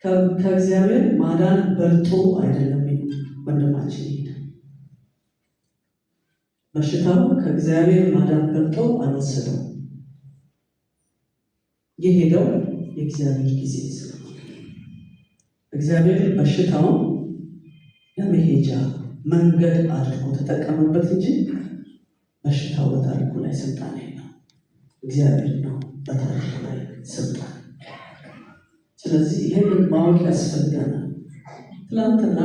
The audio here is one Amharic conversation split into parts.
ከእግዚአብሔር ማዳን በልጦ አይደለም ወንድማችን ይሄድ። በሽታው ከእግዚአብሔር ማዳን በልጦ አልወሰደው። የሄደው የእግዚአብሔር ጊዜ ስለሆነ እግዚአብሔር በሽታውን ለመሄጃ መንገድ አድርጎ ተጠቀመበት እንጂ በሽታው በታሪኩ ላይ ስልጣን የለው። እግዚአብሔር ነው በታሪኩ ላይ ስልጣን። ስለዚህ ይህንን ማወቅ ያስፈልገናል። ትናንትና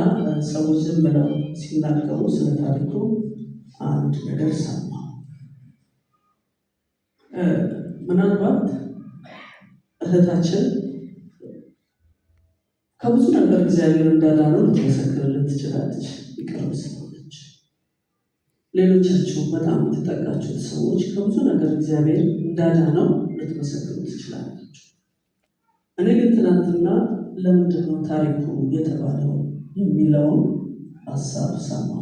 ሰዎች ዝም ብለው ሲናገሩ ስለ ታሪኩ አንድ ነገር ሰማሁ። ምናልባት እህታችን ከብዙ ነገር እግዚአብሔር እንዳዳነው ልትመሰክርልን ትችላለች፣ ይቅርብ ስለሆነች። ሌሎቻችሁ በጣም የተጠቃችሁት ሰዎች ከብዙ ነገር እግዚአብሔር እንዳዳነው ልትመሰክሩ ትችላላችሁ። እኔ ግን ትናንትና ለምንድን ነው ታሪኩ የተባለው የሚለውን ሀሳብ ሰማሁ።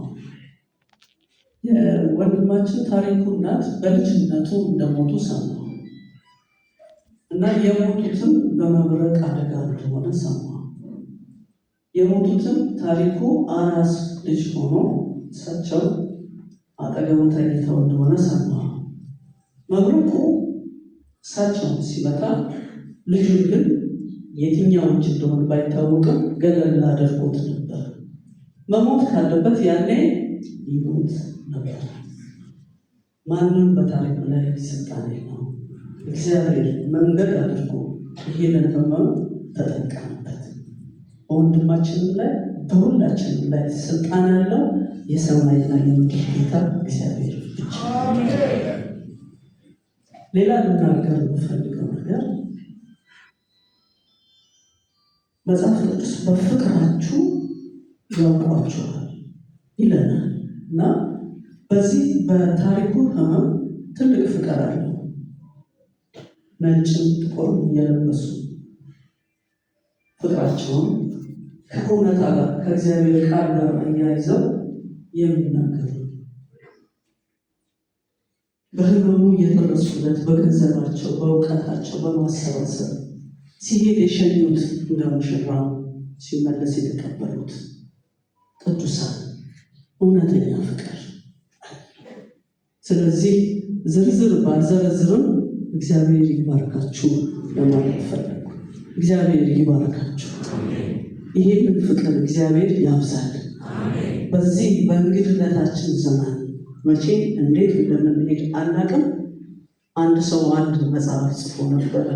የወንድማችን ታሪኩ እናት በልጅነቱ እንደሞቱ ሰማሁ እና የሞቱትም በመብረቅ አደጋ እንደሆነ ሰማሁ። የሞቱትም ታሪኩ አራስ ልጅ ሆኖ እሳቸው አጠገቡ ተኝተው እንደሆነ ሰማሁ። መብረቁ እሳቸውን ሲመታ ልጁን ግን የትኛው እጅ እንደሆነ ባይታወቅም ገለል አድርጎት ነበር። መሞት ካለበት ያኔ ይሞት ነበር። ማንም በታሪኩ ላይ ስልጣን የለውም። እግዚአብሔር መንገድ አድርጎ ይህንን ህመም ተጠቀመበት። በወንድማችንም ላይ በሁላችንም ላይ ስልጣን ያለው የሰማይና የምድር ጌታ እግዚአብሔር ብቻ። ሌላ ልናገር የምፈልገው ነገር መጽሐፍ ቅዱስ በፍቅራችሁ ያውቋችኋል ይለናል እና በዚህ በታሪኩ ህመም ትልቅ ፍቅር አለው። ነጭም ጥቁርም እየለበሱ ፍቅራቸውን ከእውነታ ጋር ከእግዚአብሔር ቃል ጋር አያይዘው የሚናገሩ፣ በህመሙ እየደረሱለት በገንዘባቸው፣ በእውቀታቸው በማሰባሰብ ሲሄድ የሸኙት፣ እንደ ሙሽራ ሲመለስ የተቀበሉት ቅዱሳን እውነተኛ ፍቅር። ስለዚህ ዝርዝር ባልዘረዝርም እግዚአብሔር ይባርካችሁ ለማለት ፈለግኩ። እግዚአብሔር ይባርካችሁ። ይህንን ፍቅር እግዚአብሔር ያብዛል። በዚህ በእንግድነታችን ዘመን መቼ እንዴት እንደምንሄድ አናውቅም። አንድ ሰው አንድ መጽሐፍ ጽፎ ነበረ።